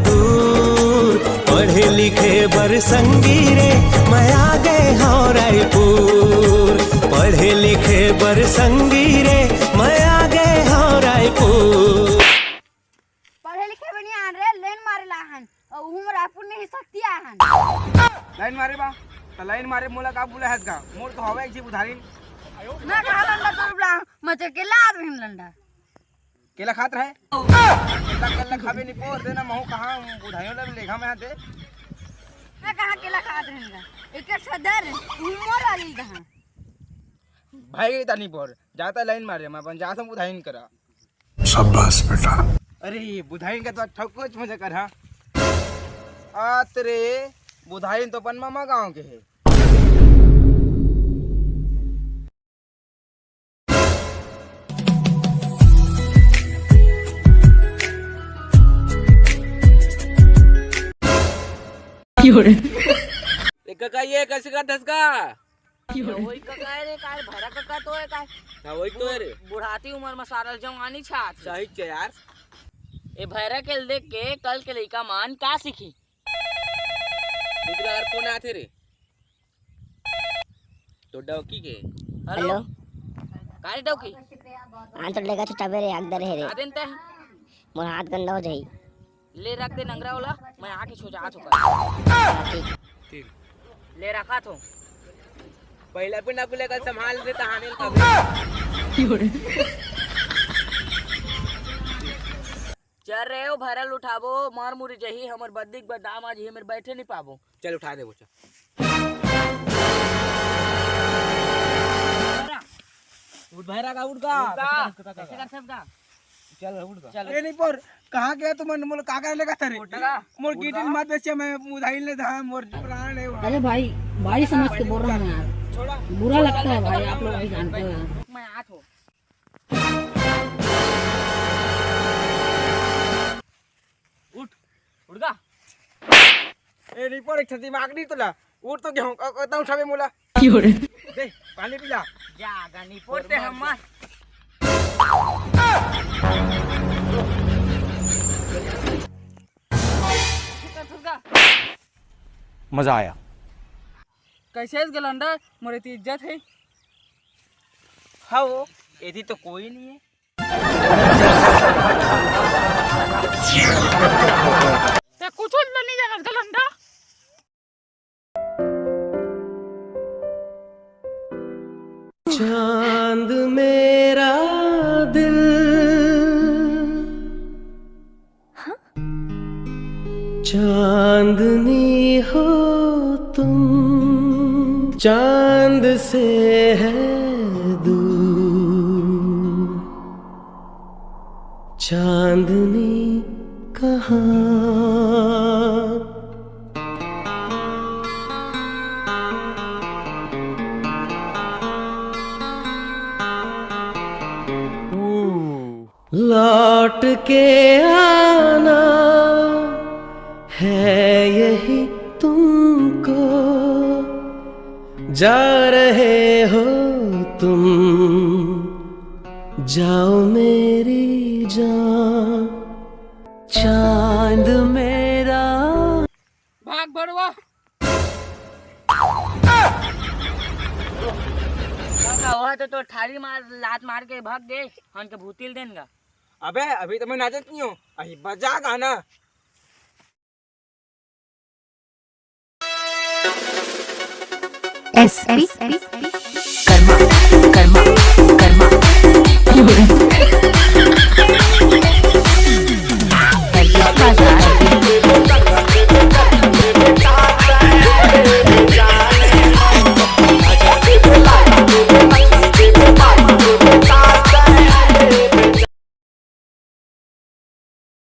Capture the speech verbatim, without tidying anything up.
दूर। पढ़े लिखे बर संगी रे, मैं आ गए हौं रायपुर। पढ़े लिखे बर संगी रे, मैं आ गए हौं रायपुर। पढ़े लिखे बनिया आन रे, लेन मारे ला हन, अउ उहू रायपुर में ही शक्ति आ हन। लाइन मारे बा, त लाइन मारे मोला का बुला हस गा? मोर तो हवा एक जी बुधारिन। मैं कहा लंडा तोर बुला, मैं तो अकेला आदमी हूँ लंडा। केला खात रहे। केला, केला खाबे नहीं पोर देना, महू कहाँ बुधाइयों लग लेखा में आते। मैं कहाँ केला खात रहेंगा? एक एक सदर, उमर वाली कहाँ? भाई, इतना नहीं पोर। जाता लाइन मारे, मैं अपन जाता बुधाइन करा। शाबाश बेटा। अरे, बुधाइन का तो अच्छा कुछ मजा कर, हाँ। आत रे, बुधाइन तो अपन मामा गांव के है। ए कका, ये कैसे का धसका? वही कका है रे, का भैरा कका तो है का? हाँ, वही तो है रे। बुढ़ाती उम्र में सारा जवानी छात। सही चे यार। ए भैरा के देख के कल के लइका मान का सीखी? दूसरा और कौन आथे रे? तो डौकी के। हेलो। हेलो। का रे डौकी? हाँ, तो लेगा छुट्टा बेरे हक दे रहे रे। का दिन तय? मोर हाथ गंदा हो जाई। ले रख दे नंगरा वाला, मैं आके छुचात हूँ। हाँ, ठीक। ठीक। ले रखा तो। पहला भी ना कुले का संभाल दे तहाने का। चल रे ओ भरल उठाबो, मार मुरी जही, हमर बद्दी के बदाम आज ही मेरे बैठे नहीं पाबो। चल उठा दे वो, चल। उठ भैरा का, उठ का। उठ का। कैसे कर सकता? चल, उठ का। चल। ए, नहीं पर, कहाँ गया तू? मन, मोला का करे लेगा तेरे? उठ का। मोर उठ गिटिन का। मत बेचे, मैं उधारी ले था, मोर प्राण है वो। अरे भाई, भाई समझ के बोल रहा हूँ यार। छोड़ा। बुरा लगता है भाई, आप लोग भी जानते हो यार। मैं हाथ हो। उठ, उठ गा। ए, नहीं पर एक ठो दिमाग नहीं तोला। उठ तो गेहूं का, का, उठावे मोला। दे, पानी पिला। जा, गा, नहीं पड़ते हम। मजा आया। कैसे इस गलंडा, मोरे ती इज्जत है। हाँ, वो, एदी तो कोई नहीं है। ते कुछ तो नहीं जानत गलंडा। चांद मेरा दिल, चांदनी हो तुम, चांद से है दूर। चांदनी कहाँ? लौट के आना है यही तुमको, जा रहे हो तुम, जाओ मेरी जान। चांद मेरा। भाग भड़वा। काका, वह तो, तो ठारी मार, लात मार के भाग गए, हन के भूतिल देन गा। अबे, अभी तो मैं नाचत नहीं हूँ, अभी बजा गाना। एसपी कर्मा, कर्मा, कर्मा।